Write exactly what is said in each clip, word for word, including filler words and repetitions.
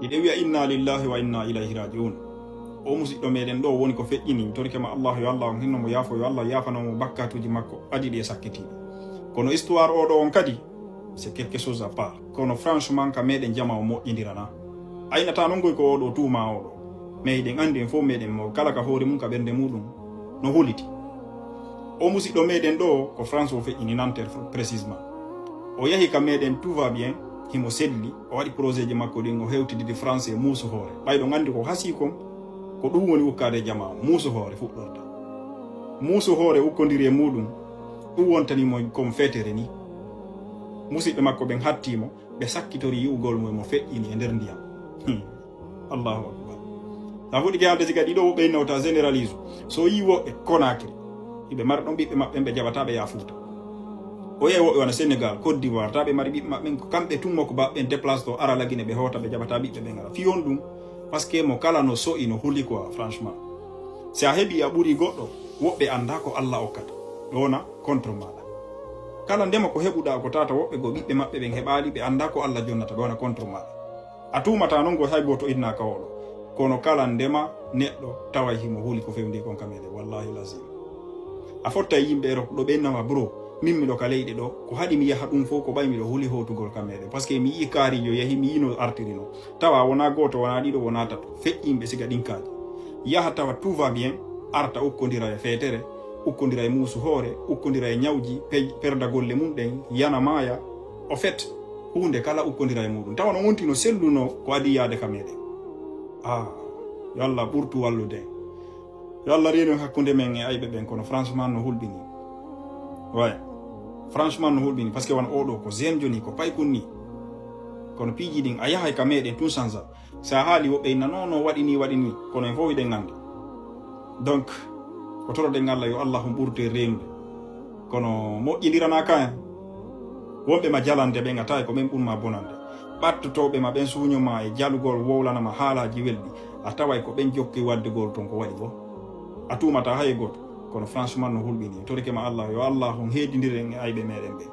Hiɗen wiya inna lillahi wa inna ilayhi raji'un. O musiɗɗo meɗen ɗo woni ko feƴƴini, mi torike ma Allah, yo Allah on hinno mo, yaafo, yo Allah yaafano mo bakkatuji makko adi ɗi e sakkitiɗi. Kono histoire oɗo on kadi, c'est quelque chose à part. Kono franchement ka meɗen jama o moƴƴindirana. Aynata non koy ko oɗo tuuma oɗo. Mais hiɗen andi en fof meɗen mo kala ka hoore mum ka ɓernde muɗum no holiti. O musiɗɗo meɗen ɗo ko France o feƴƴini Nanterre précisément. O yahi ka meɗen, tout va bien, himo selli, o waɗi projet ji makko ɗin, o hewtididi France e muusu hoore. Ɓayɗo andi ko hasi kon, ko ɗum woni ukkaade jama o, muusu hoore fuɗɗorta. Muusu hoore ukkondiri e muɗum, ɗum wontani mo comme fetere ni. Musiɓɓe makko ɓen hatti mo, ɓe sakkitori yi'ugol mo e mo feƴƴini e nder ndiyam. Hmm. Allahu akbar. Sa fuɗɗike haalde siga ɗiɗo woɓɓe inna wota généralise. So yi woɓɓe Conakry, hiɓe mara ɗon ɓiɓɓe maɓɓe ɓe jaɓata ɓe ya Fuuta. O yehi woɓɓe wona Sénégal, Côte d'Ivoire, ta ɓe mari ɓiɓɓe maɓɓe ko kamɓe tun mo ko baɓɓe en déplace to ara lagine ɓe hoota ɓe jaɓata ɓiɓɓe ɓe ngara. Fi on ɗum, parce que mo kala no so'i no huli quoi, franchement. Si a heɓi a ɓuri goɗɗo, woɓɓe anda ko Allah okkata. Ɗo wona contre maɗa. Kala ndema ko heɓuɗa ko tata woɓɓe go ɓiɓɓe maɓɓe ɓen heɓali ɓe anda ko Allah jonnata, ɗo wona contre maɗa. A tuumata non go hay gooto innaaka oɗo. Kono kala ndema neɗɗo taway himo huli ko fewndi kon ka meɗen, wallahi lazim. A fotta e yimɓe Europe ɗo ɓe innama bro, min miɗo ka leyɗe ɗo, ko haɗi mi yaha ɗum fof ko ɓay miɗo huli hootugol ka meɗen. Parce que mi yii kaarijo yahi, mi yii no artiri no. Tawa wona gooto, wona ɗiɗo, wona tato. Feƴƴinɓe siga ɗin kaaji. Yaha tawa tout va bien, arta ukkondira e feetere, ukkondira e muusu hoore, ukkondira e ñawji, pe-, perda golle mum ɗen, yana maaya. Au fait, huunde kala ukkondira e muɗum. Tawa no wonti no selluno ko adi yaade ka meɗen. Ah, yo Allah ɓurtu wallude. Yo Allah reenu hakkunde men e ayɓe ɓen, kono franchement no hulɓini. Ouais. Franchement no hulɓini, parce que wano oɗo ko zen joni, ko paykun ni. Kono piiji ɗin a yahay ka meɗen tun sansa. Sa haali woɓɓe inna non non waɗi ni, waɗi ni, kono en fof hiɗen andi. Donc, ko toroɗen Allah yo Allah on ɓurte reenude. Kono moƴƴindirana ka en. Wonɓe ma jalande ɓen a taway ko ɓen ɓurma bonande. Ɓattotooɓe ma ɓen suuño ma e jalugol wowlana ma haalaaji welɗi. A taway ko ɓen jokki waddugol ton ko waɗi bo. A tuumata hay gooto. Kono franchement no hulɓini. Torike ma Allah yo Allah on heedindiren e ayɓe meɗen ɓen.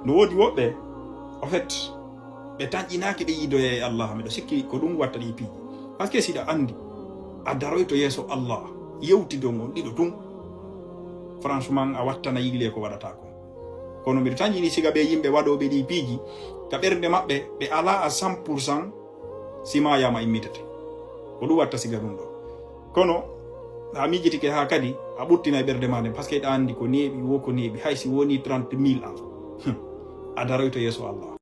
No woodi woɓɓe, au fait, ɓe tanƴinaaki ɓe yiidoya e Allah, miɗo sikki ko ɗum watta ɗi piiji. Parce que siɗa anndi, a daroyto yeeso Allah, yewtido ngon ɗiɗo tun, franchement, a wattana yigle ko waɗata ko. Kono miɗo tanƴini siga ɓe yimɓe waɗooɓe ɗi piiji, ka ɓernde maɓɓe, ɓe alaa à cent pour cent si maayaama immitete. Ko ɗum watta siga ɗum ɗo. Kono, a miijitike haa kadi, a ɓuttina e ɓernde ma nden, parce que ɗa anndi ko neeɓi, wo ko neeɓi, hay si woni trente mille ans, a daroyto yeeso Allah.